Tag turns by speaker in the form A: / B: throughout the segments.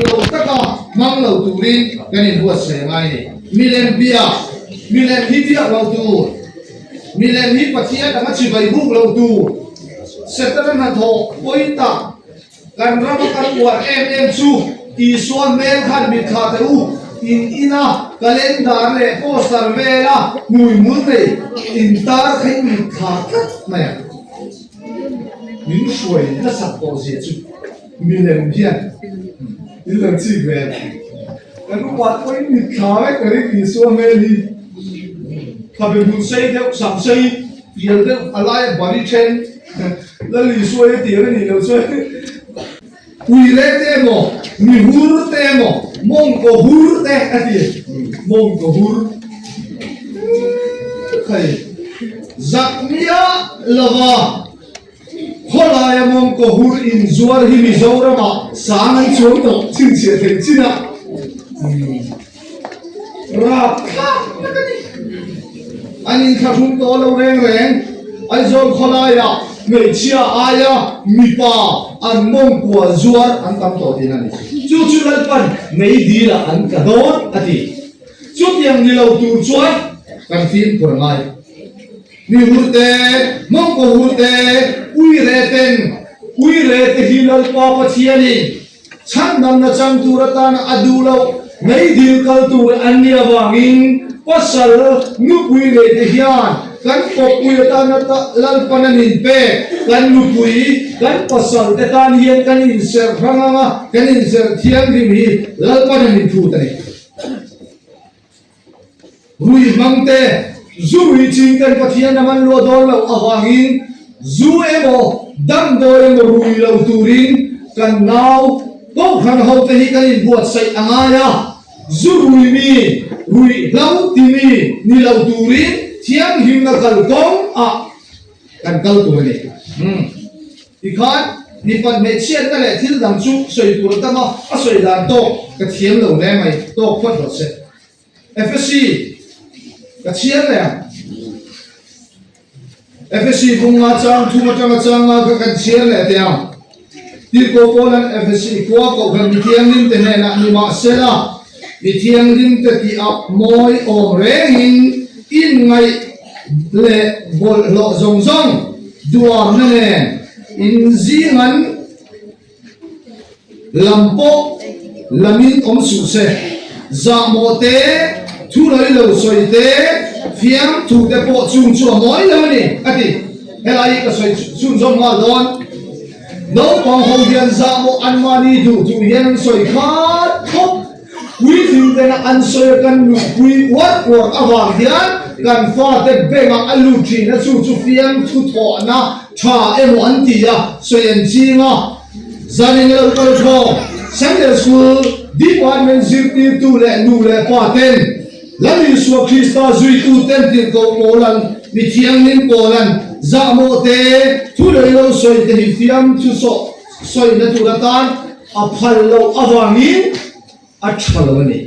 A: lo taka hmang lo turin kan inbuatsaih a ngai a ni. Milem biak, Milem hi biak lo tur, milem hi Pathian anga chibai buk lo tur, Setana hnathawh pawi tak, Kan rama kan uar em em chu Isua hmel khan mitthla teh u, in ina calendar leh poster vela hmuihmul nei intar kha in mitthla tlat mai a. Min hruai nasat tawh zia chu milem hian in lo chik ve a. Kan upat pawhin mitthla vek ka ring Isua hmel hi. Khabe hmun sei deuh, sam sei pial deuh a laia bari then. Lal Isua hi tiang a nih loh chuan ui leh te emaw, mi hur te emaw, mawngkaw hur te a ti. Mawngkaw hur khai zak miah lova khawlaia mawngkaw hur inzuar hi Mizoramah sang an chuang tawh chhinchhiah theih chinah Rapthlak tak a ni. An inthlahrung tawh lo reng reng. Aizawl khawlaiah hmeichhia aia mipa an mawngkua zuar an tam tawh tihna a ni. Chu chu Lalpan mei dilah an tla dawn a ti. Chutiang ni lo tur chuan kan fimkhur a ngai. Mi hur te, mawngkaw hur te, uire ten, uire te hi Lalpa Pathianin Chhandamna chang tur atana a duh loh meidil kal tur an nih avangin pasal nupui nei te hian kan kawppui atana Lalpan an inpek kan nupui kan pasal te tan hian kan inserh hrang anga kan inserh thianghlim hi Lalpan an inthut a ni. Rui hmang te, zu rui ching ten Pathian a man luah dawn loh avangin zu emaw damdawi emaw rui lo turin kan nau Kohhran ho te hi kan inbuatsaih a ngai a, zu rui mi, ruih hlo ti mi ni lo turin thianghlimna kalkawng ah kan kal tur a ni. Tikhan, mipat hmeichhiatna leh thil dang chu sawi tur a tam a, a sawi dan tawk ka thiam lo hle mai, tawk phawt rawh se. Efesi, ka chhiar leh ang. Efesi bunga chang thum atanga changa kha kan chhiar leh teh ang. Tirhkoh Paulan Efesi khua kohhran mithianghlim te hnenah nimahsela, mithianghlim te tih ah mawi awm rengin inngaih leh bawlhhlawh zawng zawng duamna nen inzingan lam pawh lamin awm suh se. Zahmawh te, thu lawih lo sawi te, fiamthu te pawh chung chu a mawi lo a ni, a ti. Helai hi ka sawi chhunzawm nghal dawn. Naupang ho hian zahmawh anmahni duh duh hian an sawi khat khawp. Puitling tena an sawi a kan nupui uar uar avang hian kan fate bengah a lut thin a, chu chu fiamthu thawhna tha emaw an ti a, sawi an ching a. Zanin a lo kal thawk Sunday School Department zirtirtu leh nu leh pa ten Lal Isua Krista zuitu ten tirhkoh pawl an mi thianghlim pawl an zahmawh te thu lei lo sawi te hi fiamthu sawina tur atan A phal loh avangin a tha lo a ni.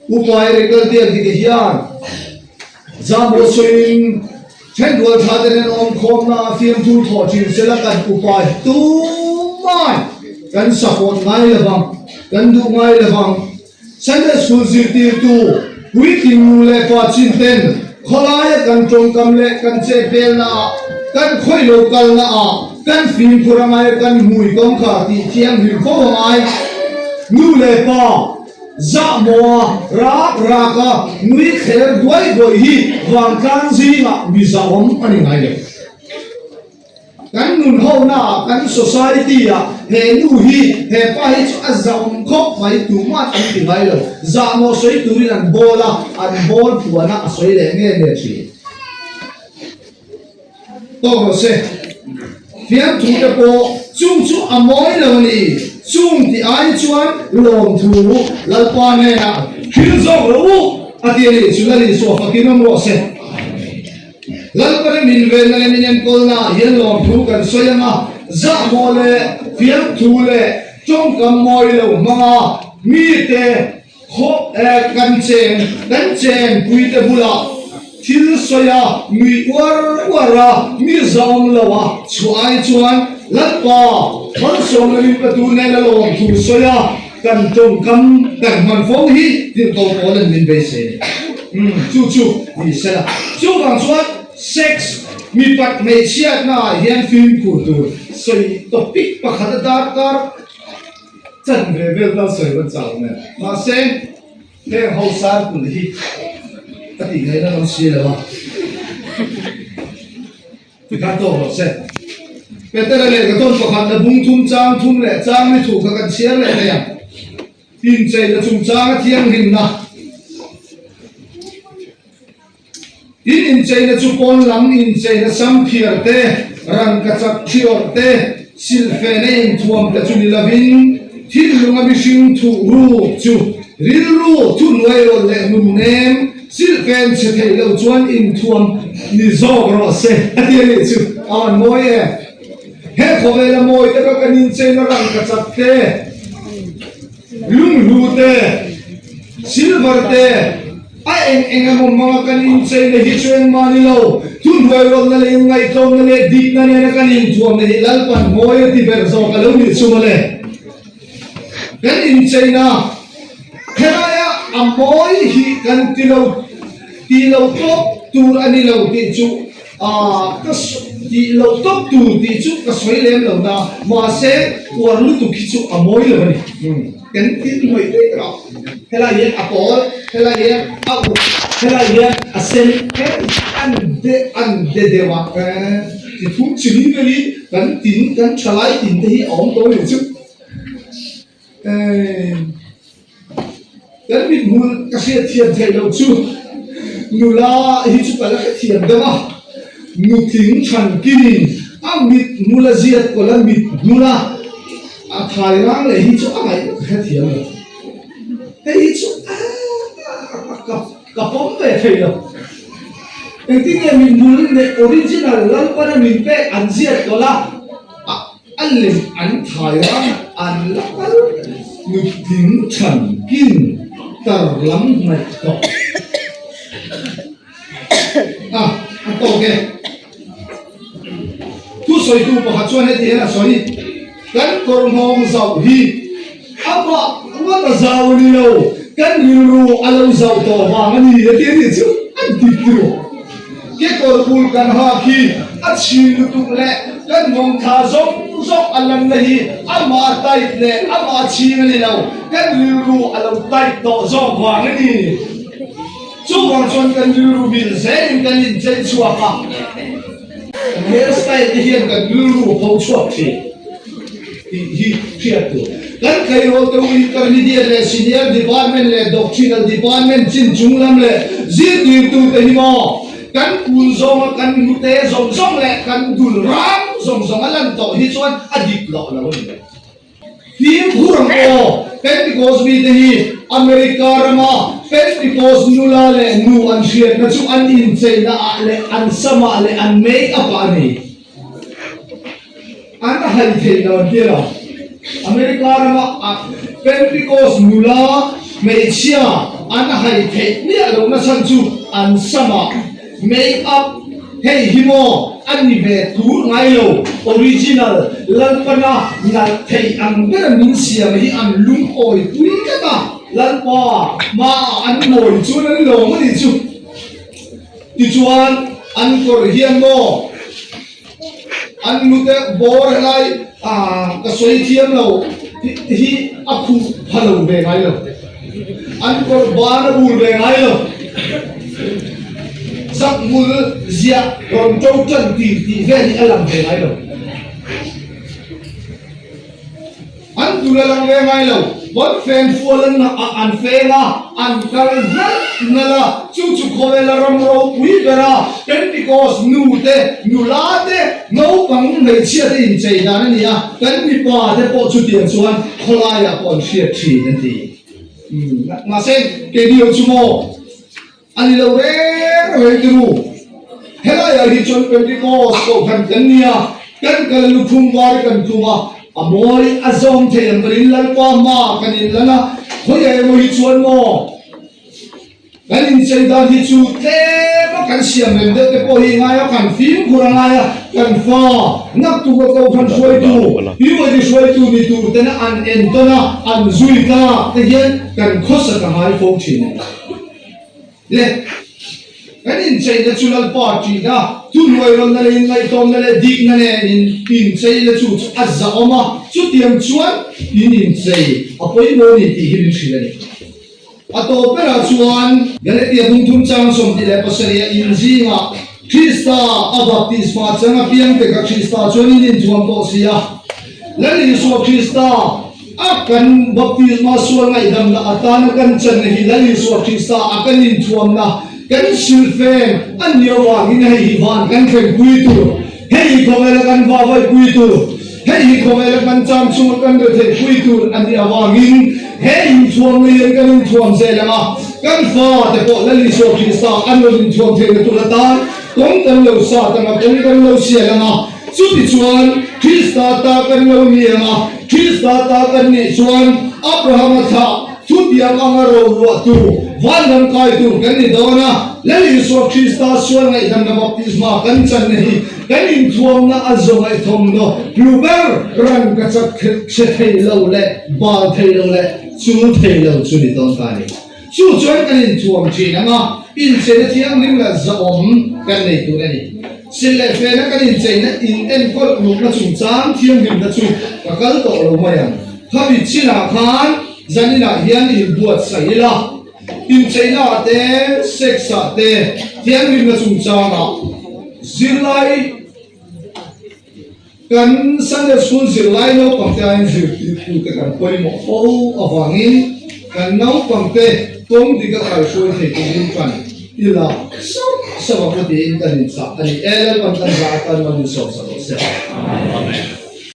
A: Upa Eric Lalbiakdika hian Zambo sawiin thenrual tha te nen awmkhawmna a fiamthu thawh thin sela kan upa hi tumai kan support ngai lovang, kan duh ngai lovang. Sunday School zirtirtu puitling nu leh pa chin ten khawlaia kan tawngkam leh kan chetvelna ah, kan khawih lo kalna ah kan fimkhur a ngai a, kan hmui kawngkhar tih thianghlim fo a ngai. Nu leh pa zahmawha rak raka nui thler duai duai hi vangtlang zingah mi zahawm a ni ngai lo. Kan nun ho na ah, kan society ah he nu hi, he pa hi chu a zahawm khawp mai tumah an ti ngai lo. Zahmawh sawi turin an bawl a, an bawl puan a, a sawi leh nge nge thin. Tawk rawh se, fiamthu te pawh chung chu a mawi lo a ni. Chung ti ai chuan lawmthu Lalpa hnenah thil zawk lo u a ti a ni. Chu Lal Isua fakin awm rawh se. Lalpane min venna leh min enkawlna ah hian lawmthu kan sawi ang a, zahmawh leh fiamthu leh tawngkam mawi lo hmanga mite khaw kan cheng kan chenpui te bulah. Thil sawi a, nui uar uar a, mi zawm lo a chhuah ai chuan Lalpa malsawmna min pe tur nen a lawm thu sawi a, kan tawngkam kan hman fo hi tirhkoh pawl an min beisei a ni. Umm, chu chu ni sela. Chuvang chuan sex, mipat hmeichhiatna ah hian fimkhur tur sawi topic pakhat a darkar chanve vel tal sawi van chau nen. Mahse. Heng ho sar kulh hi ka tih ngaihna lam si lo a, tikhan tawk rawh se. Petera lehkha tawn pakhat la bung thum chang thum leh chang ni thu kha kan chhiar leh thei ang. Incheina chungchanga thianghlimna. In incheina chu pawn lam incheina samphiar te, rangkachak thiawrh te, silhfehna inthuam te chu ni lovin, thinlunga mihring thuh ruk chu rilru thuhnuai rawlh leh nun nem silhfen chhe theih loh chuan inthuam ni zawk rawh se a ti a nih chu. A rawn mawi em? He khawvela mawi taka kan incheina rangkachak te, Lunghlu te, silver te, a eng eng emaw hmanga kan incheina hi chu engmah ni lo. Thuhnuai rawlna leh inngaihtlawmna leh dikna nena kan inthuamna hi Lalpan mawi a ti ber zawk a lo nih chu mawle. Kan incheina helaia a mawi hi kan ti lo ti lo tawp tur a ni lo tih chu Aaa ka tih loh tawp tur tih chu ka sawi lem lo na, mahse uar lutuk hi chu a mawi lo a ni. Kan tin hmawih daih rawh. Helai hian a pawl, helai hian a uk, helai hian a sen, an de an de deuh a, ti thum chi ni velin kan tin kan thalai tin te hi a awm tawh a nih chu. Kan mithmul ka hriatthiam theih loh chu nula hi chu ka la hrethiam deuh a, nutling thankinin a mithmul a ziat kawlh a mithmul a a thai rang leh hi chu a ngaih ka hrethiam lo. Hei hi chu ka pawm ve thei lo. Engtin nge mithmul leh original Lalpana min pek an ziat kawlh a. A lem an thai a, an la kal nutling chhan kin tar lam hnaih tawh a, a tawk e. Thusawitu pakhat chuan heti hian a sawi, Kan kawr nghawng zauh hi amah ngawt a zau a ni lo, kan rilru a lo zauh tawh vang a ni a ti a nih chu a dik tirh. Kekawr bul kan hak hi a chhin lutuk leh kan nghawng thla zawng zawng a lanna hi amah a tight leh amah a chhing a ni lo, kan rilru a lo tight tawh zawk vang a ni. Chuvang chuan kan rilru mil zelin kan inchei chhuak a, kan hair style te hian kan rilru a pho chhuak thin tih hi hriat tur. Kan tleirawl te u Intermediate leh Senior Department leh Doctrinal Department chin chung lam leh zirtirtu te hi maw kan kun zawnga kan hnute zawng zawng leh kan dul rang zawng zawng a lan tawh hi chuan a dik loh lo a ni. Fimkhur ang aw, Pentecost mite hi America rama Pentecost nula leh nu an hriatna chu an incheina ah leh an samah leh an make up ah a ni. An hai theih lo an ti lo. America rama Pentecost nula hmeichhia an hai theih miah lohna chhan chu an samah make up hei hi maw a ni ve tur ngai lo. Original Lalpana nalh theih ang bera min siam hi an lungawi pui tlat a, Lalpa hmaah an mawi chuan an lawm a nih chu. Tichuan an kawr hian maw. An nute bawr helai ka sawi thiam lo hi a khuh pha lo ve ngai lo. An kawr ban a bul ve ngai lo. Zakhmul ziah rawn to tan tir tih vel hi a lang ve ngai lo. An dul a lang ve ngai lo. Vawn fen fual an an feng a, an kal nalh nalh a, chu chu khawvela ram ropui bera Pentecost nu te, nula te, naupang hmeichhia te inchei dan a ni a, kan mipa te pawh chutiang chuan khawlaiah pawh an hriat thin an ti. Mahse, keini ho chu maw? A ni lo reng reng ti ru. Helaiah hi chuan Pentecost kohhran kan ni a, kan kal lukhum var kan tum a, a mawi a zawm thei ang kan in Lalpa hma kan in lan a, khawiah emaw hi chuan maw? Kan inchei dan hi chu tlem a kan siam rem deuh te pawh hi ngai a, kan fimkhur a ngai a, kan fa naktuk a kohhran hruaitu, BYD hruaitu ni tur tena an entawn a, an zui tlak te hian kan khawsak a ngai fo thin a ni. Le, kan incheina chu Lalpa ṭihna, thuhnuairawlna leh inngaihtlawmna leh dikna nen in incheina chu chu a zahawm a, chutiang chuan in inchei a pawimawh a ni tih hi min hrilh a ni. A tawp berah chuan Galatia bung thum chang 27 a in zingah Krista a baptisma chang apiang te kha Krista chuan in inthuam tawh si a. Lal Isua Krista a kan baptisma sual ngaihdamna atana kan channa hi Lal Isua Krista a kan inthuamna kan silhfen a nia vangin hei hi van kan thlenpui tur, hei hi khawvela kan vavaipui tur, Hei hi khawvela kan cham chunga kan retheihpui tur a nih avangin he inthuamna hian kan inthuam zel ang a, kan fate pawh Lal Isua Krista an rawn inthuam theihna tur atan kawng kan lo sat ang a, kawng kan lo sial ang a, chutichuan Krista ta kan lo ni ang a, Krista ta kan nih chuan Abrahama thlah Chutiang anga roluahtu vanram kai tur kan ni dawn a, Lal Isua Krista sual ngaihdamna baptisma kan channa hi kan inthuamna a zawngaih thawmhnaw hlu ber ran ka chak chhe thei lo leh bal thei lo leh chul thei lo chu ni dawn ta a ni. Chu chuan kan inthuam thin ang a, incheina thianghlim leh zahawm kan nei tur a ni. Silh leh fena kan incheina in enkawl ulukna chungchang thianghlimna chu ka kal tawh lo mai ang. Khami chinah khan zaninah hian inbuatsaih ila, incheinaah te, sex-ah te, thianghlimna chungchangah zirlai kan Sunday School zirlai naupangte aiin zirtirtute kan pawimawh fo avangin kan naupangte kawng dika kaihruai thei turin kan ila sauh sauh ang u tiin kan inchah a ni e. Lalpan kan zah atan man insawmsak rawh se.